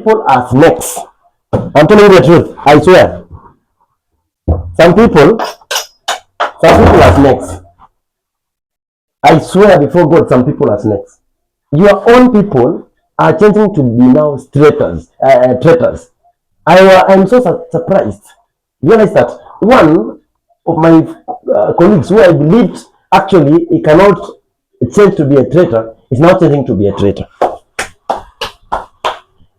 people are snakes. I'm telling you the truth. I swear. Some people, some people are snakes. I swear before God, some people are snakes. Your own people are changing to be now traitors. Traitors. I'm so surprised. Realize that one of my colleagues who I believed actually he cannot change to be a traitor is now changing to be a traitor.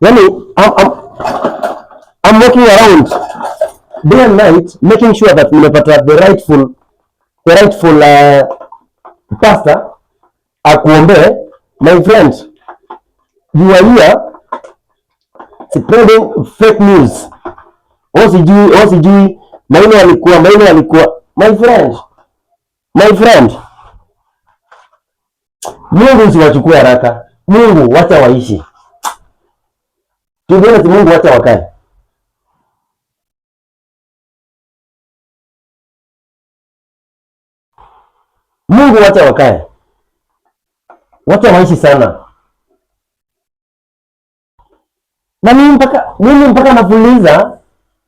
Yani, I'm walking around day and night making sure that nimepata the rightful pastor akuombee. My friend, you are here spreading fake news. Oh sijui Maina alikuwa. My friend, my friend, Mungu usiwachukue haraka. Mungu wacha waishi. To be honest, Mungu wacha wakae. Mungu wacha wakae, wacha waishi sana. Na mimi mpaka nafuliza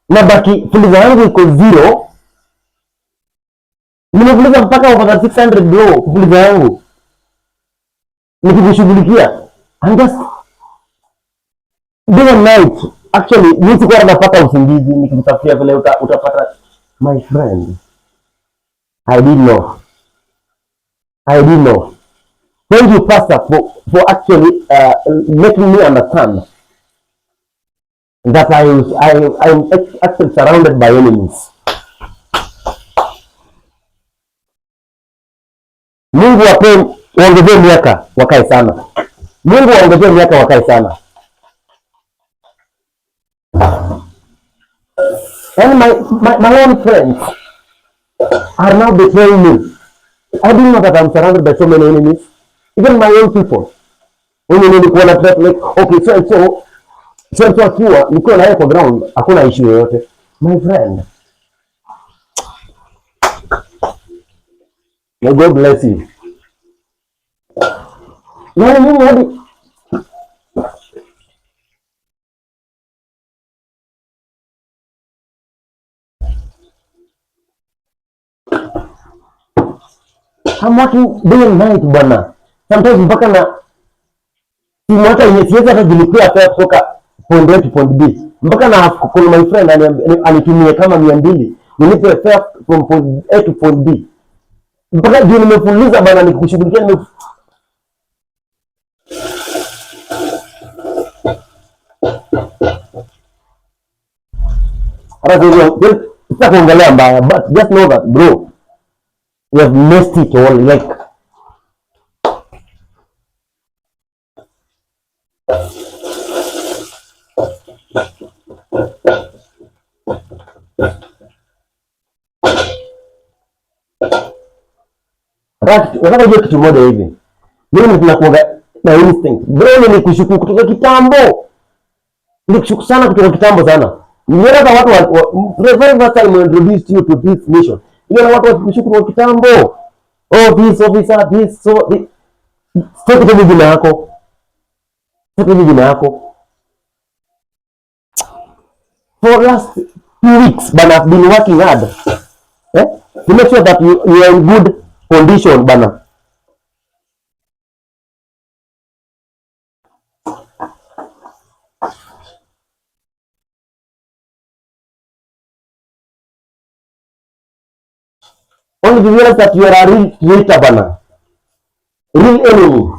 na baki fuliza yangu iko zero. Nimefuliza mpaka over 600, bro, fuliza yangu nikikushughulikia. I'm just day and night, actually mimi sikuwa napata usingizi nikikutafutia vile utapata. My friend, I didn't know. I didn't know. Thank you, Pastor, for actually making me understand that I'm actually surrounded by enemies. Mungu wape waongezee miaka wakae sana. Mungu waongezee miaka wakae sana. And my own friends are now betraying me. I didn't know that I'm surrounded by so many enemies. Even my own people. Wenye nilikuwa na threat like, okay, so and so, so and so akiwa nikiwa na yeye kwa ground, hakuna issue yoyote. My friend, may God bless you. Na mimi hadi I'm working day and night, bwana. Sometimes mpaka na simu hata yenye siwezi hata jilipia fare kutoka point A to point B. Mpaka na have to call my friend anitumie kama 200 nilipe fare from point A to point B. Mpaka juu nimefuliza, bana, nikikushughulikia nime hata sio sita kuongelea mbaya, but just know that, bro, we have messed it all, like nataka ujue kitu moja hivi, mimi tunakuanga na instinct, bro. Nilikushuku kutoka kitambo, nilikushuku sana kutoka kitambo sana. Niliona hata watu the very first time we introduced you to this mission, niliona watu wakikushuku kutoka kitambo. Oh, this officer, this so this. Sitaki tu jina yako, sitaki tu jina yako. For last 2 weeks, bana, I've been working hard, eh, to make sure that you are in good condition, bana. Only to realize that you are a real traitor, bana, real enemy.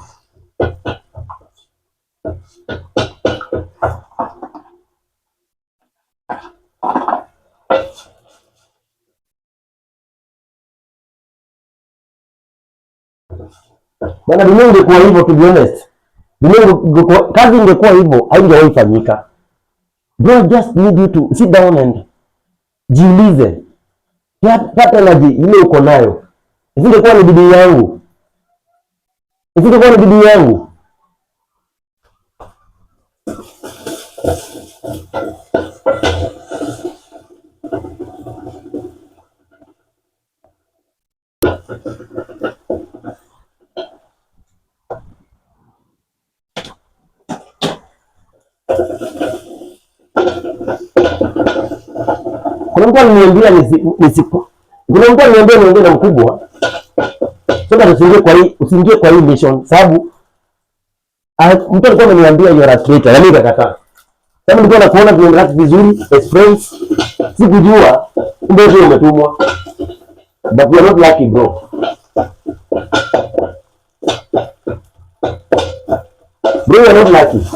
Bana, dunia ingekuwa hivyo, to be honest. Dunia ingekuwa, kazi ingekuwa hivyo, haingewahi fanyika. Bro, I just need you to sit down and jiulize. That energy ile uko nayo. Isingekuwa ni bidii yangu. Isingekuwa ni bidii yangu. Kuna mtu aliniambia kuna mtu aliniambia niongee na mkubwa so that usiingie kwa hii mission, sababu mtu alikuwa ameniambia you are a traitor, na mimi nikakataa. Sababu nilikuwa nakuona tunainteract vizuri as friends, sikujua kumbe wewe umetumwa. But we are not lucky, bro. Bro, you are not lucky.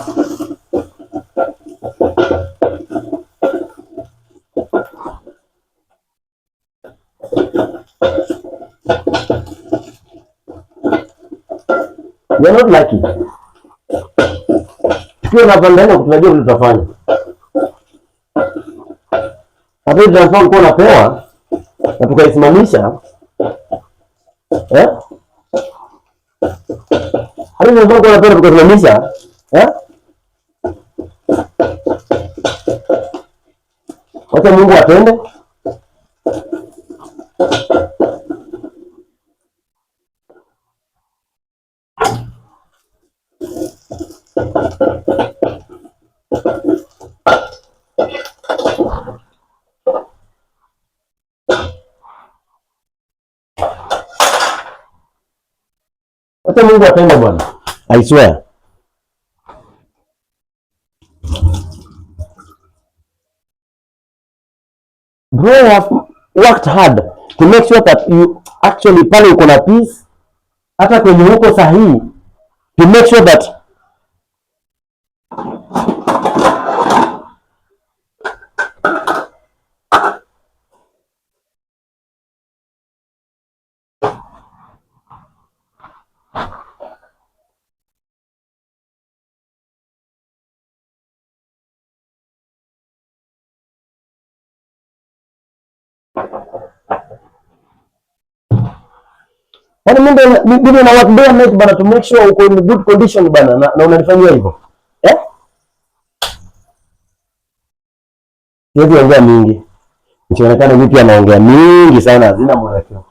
You are not lucky. Tukiwa na pandana tunajua vile tutafanya. Hata hiyo transfer ulikuwa unapewa na tukaisimamisha. Eh? Hata hiyo transfer ulikuwa unapewa na tukaisimamisha. Eh? Wacha Mungu atende. Wacha Mungu atende bwana. I swear. Bro, I have worked hard to make sure that you actually pale uko na peace, hata kwenye huko sahihi, to make sure that Yaani mimi na work day and night bana to make sure uko in good condition bana, na unanifanyia hivyo. Eh? Siwezi ongea mingi. Nikionekana mimi pia naongea mingi sana, hazina mwelekeo.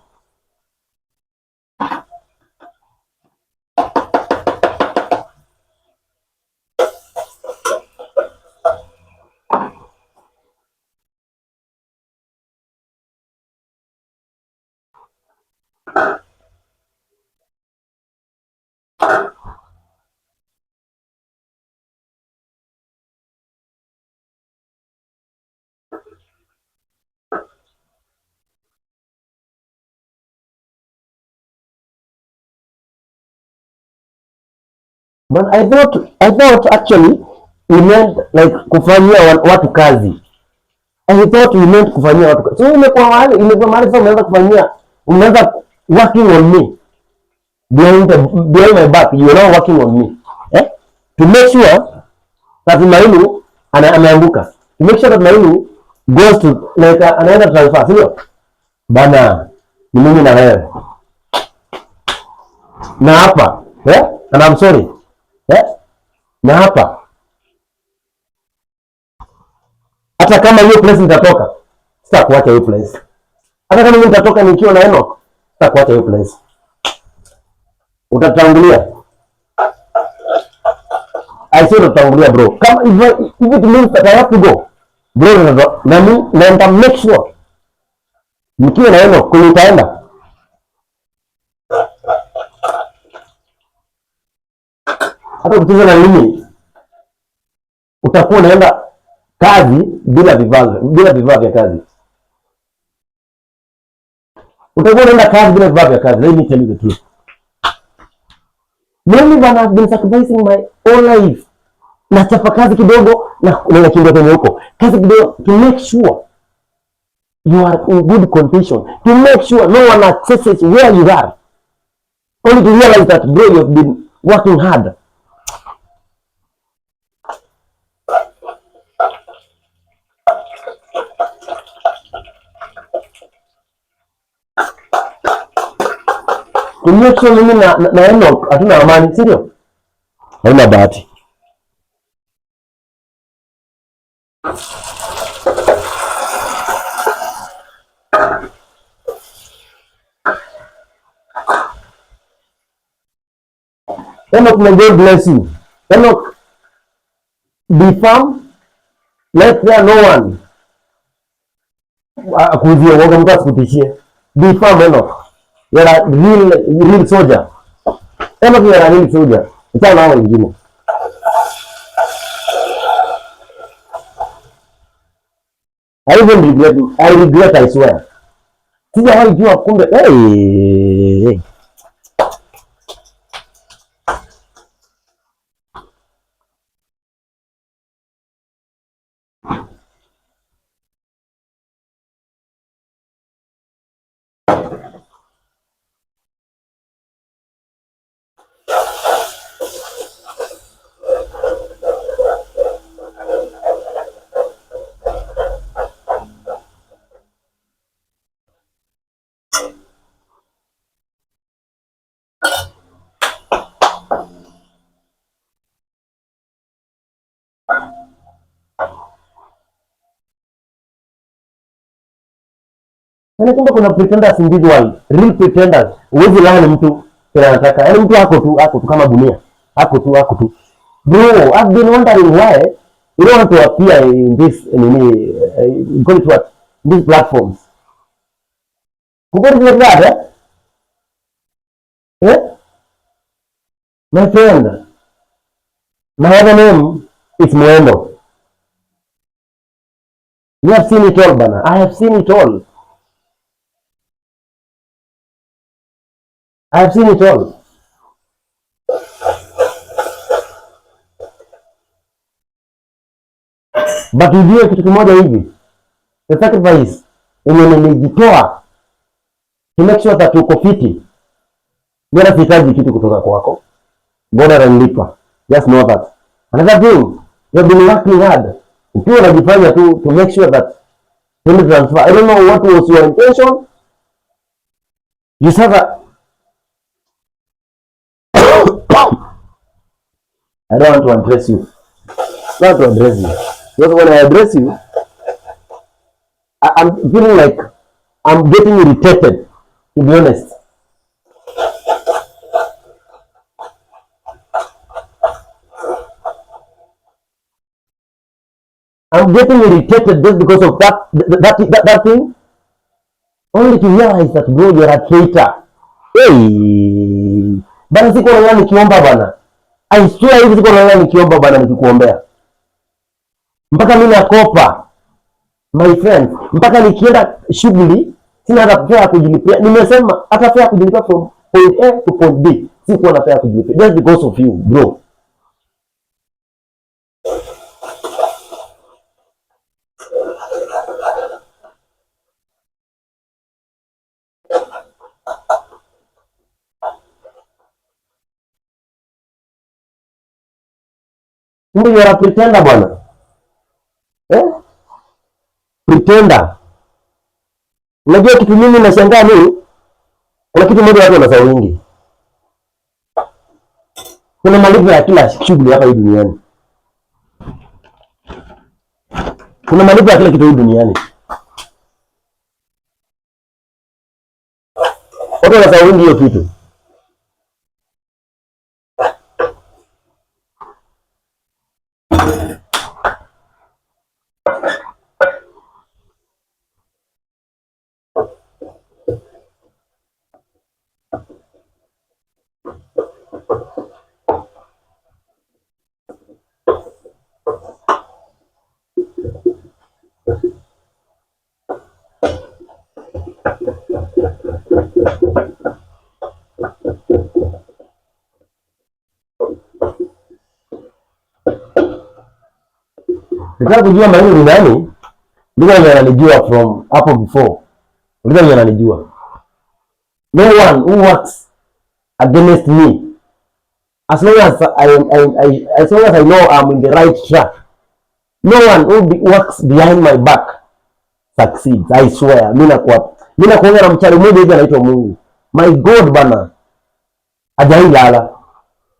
But I thought actually we meant like kufanyia watu kazi. I thought we meant kufanyia watu kazi. So imekuwa mahali sasa umeanza kufanyia, umeanza working on me. Behind my back, you are now working on me. Eh? To make sure that Mailu ameanguka. To make sure that Mailu goes to like anaenda transfer, sio? Bana, ni mimi na wewe. Na hapa, eh? And I'm sorry. Eh? Na hapa hata kama hiyo place nitatoka, sitakuacha hiyo place. Hata kama mimi nitatoka nikiwa na Enoch, sitakuacha hiyo place. Utatangulia. I say utatangulia, bro. Kama if it means that I have to go, bro, na mimi na nita make sure nikiwa na Enoch kwenye utaenda. Hata ukicheza na mimi utakuwa unaenda kazi bila vifaa vya kazi. Utakuwa unaenda kazi bila vifaa vya kazi. Let me tell you the truth. Mimi bana, I've been sacrificing my whole life. Nachapa kazi kidogo na nakimbia kwenye huko. Kazi kidogo to make sure you are in good condition. To make sure no one accesses where you are. Only to realize that, bro, you have been working hard. To make sure mimi na Enoch hatuna amani, si ndio? Hauna bahati. Enoch, may God bless you. Enoch, be firm. Let there no one. Akuuzie uoga, mtu asikutishie. Be firm enough. You're a real, real soldier. Enough, you're a real soldier. Achana na hao wengine. I even regret, I regret, I swear. Sijawahi jua kumbe, hey. Yaani kumbe kuna pretenders in this world, real pretenders. Huwezi laani mtu kile anataka. Yaani mtu ako tu kama gunia. Ako tu, ako tu. Bro, I've been wondering why you don't want to appear in this nini, you call it what? These platforms. Kumbe it's like that, eh? Eh? My friend, my other name is Mwendo. You have seen it all, bana. I have seen it all. I have seen it all. But ujue kitu kimoja hivi, the sacrifice yenye nilijitoa to make sure that uko fiti, mimi sihitaji kitu kutoka kwako. God ananilipa. Just know that. Another thing, you have been working hard. Ukiwa unajifanya tu to make sure that money transfer. I don't know what was your intention. You sasa I don't want to address you. Not to address you. Because when I address you, I'm feeling like I'm getting irritated, to be honest. I'm getting irritated just because of that thing. Only to realize that bro, you're a traitor. Hey, bana siku nalala nikiomba bana. I swear hivi siku nalala nikiomba bana, nikikuombea. Mpaka mimi nakopa. My friend, mpaka nikienda shughuli sina hata fare ya kujilipia. Nimesema hata fare ya kujilipia from point A to point B. Sikuwa na fare ya kujilipia just because of you, bro. Kumbe you are a pretender bwana. Eh? Pretender. Unajua kitu mimi nashangaa ni kuna kitu moja watu wanasahau wingi. Kuna malipo ya kila shughuli hapa hii duniani. Kuna malipo ya kila kitu hii duniani. Watu wanasahau wingi hiyo kitu. Nataka kujua Maina ni nani? Ndio mwenye ananijua from hapo before. Ndio mwenye ananijua. No one who works against me. As long as I as long as I know I'm in the right track. No one who works behind my back succeeds. I swear. Mimi nakuwa na mchari mmoja hivi anaitwa Mungu. My God bana. Hajai lala.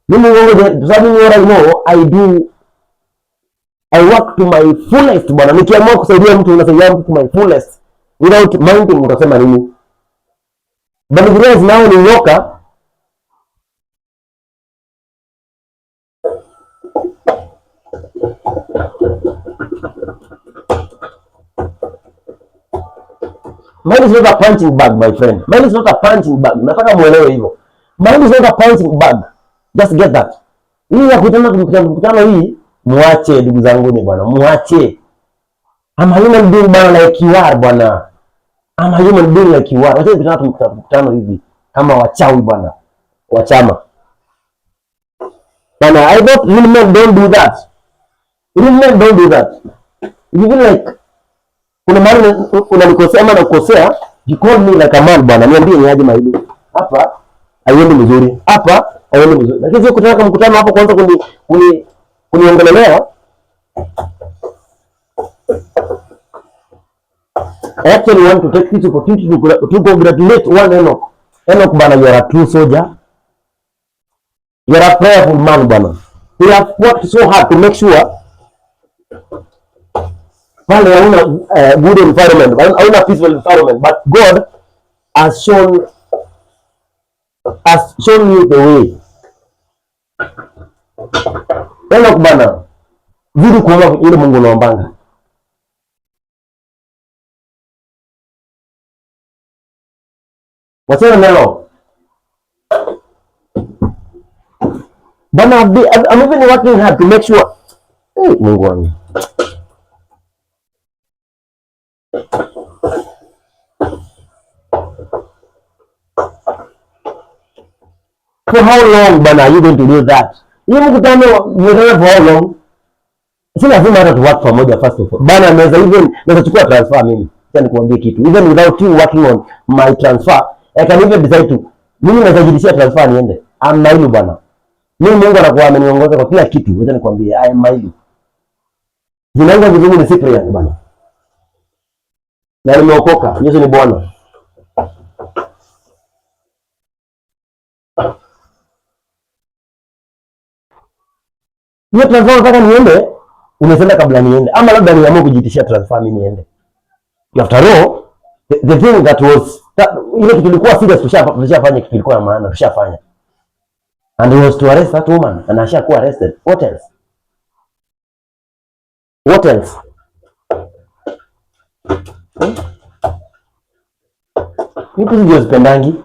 Mimi Mungu, sababu mimi what I know, I do, I work to my fullest bwana. Nikiamua kusaidia mtu, unasaidia mtu to my fullest without minding utasema nini. But if nao ni nyoka. Mine is not a punching bag, my friend. Mine is not a punching bag. Nataka muelewe hivyo. Mine is not a punching bag. Just get that. Hii ya kutana mkutano hii muache, ndugu zangu ni bwana, muache. I'm a human being, bwana, like you are, bwana. I'm a human being like you are. Wacha kutana mkutano hivi kama wachawi, bwana, wa chama. Bwana, I don't, real men don't do that. Real men don't do that. If you feel like kuna mahali unanikosea ama nakukosea, you call me like a man, bwana, niambie ni aje Mailu. Hapa haiendi mzuri. Hapa haiendi mzuri. Lakini sio kutaka mkutano hapo kwanza kuniongelelea. I actually want to take this opportunity to congratulate one Enoch. Enoch, bana, you are a true soldier. You are a prayerful man, bana. We have worked so hard to make sure pale hauna good environment, hauna peaceful environment, but God has shown you the way. Enoch, bana, zidi kuomba ile Mungu unaombanga. Wachana nao. Bana, I'm even working hard to make sure. Hey, Mungu wangu. For how long, bana, are you going to do that? Hiyo mkutano mmekutana for how long? Si lazima hata tu work pamoja first of all. Bana, naweza even naweza chukua transfer mimi. Acha nikuambie kitu. Even without you working on my transfer, I can even decide to, mimi naweza jiitishia transfer niende. I'm Mailu, bana. Mimi Mungu anakuwa ameniongoza kwa kila kitu. Acha nikwambie, I am Mailu. Jina langu kizungu ni Cyprian, bana. Na nimeokoka. Yesu ni Bwana. Hiyo transfer nataka niende, unasema kabla niende ama labda niamue kujiitishia transfer mimi niende. After all, the thing that was that, ile kitu ilikuwa serious tushafanya, kitu ilikuwa ya maana tushafanya. And he was to arrest that woman and ashakuwa arrested. What else? What else? Hmm? Mimi ndio sipendangi.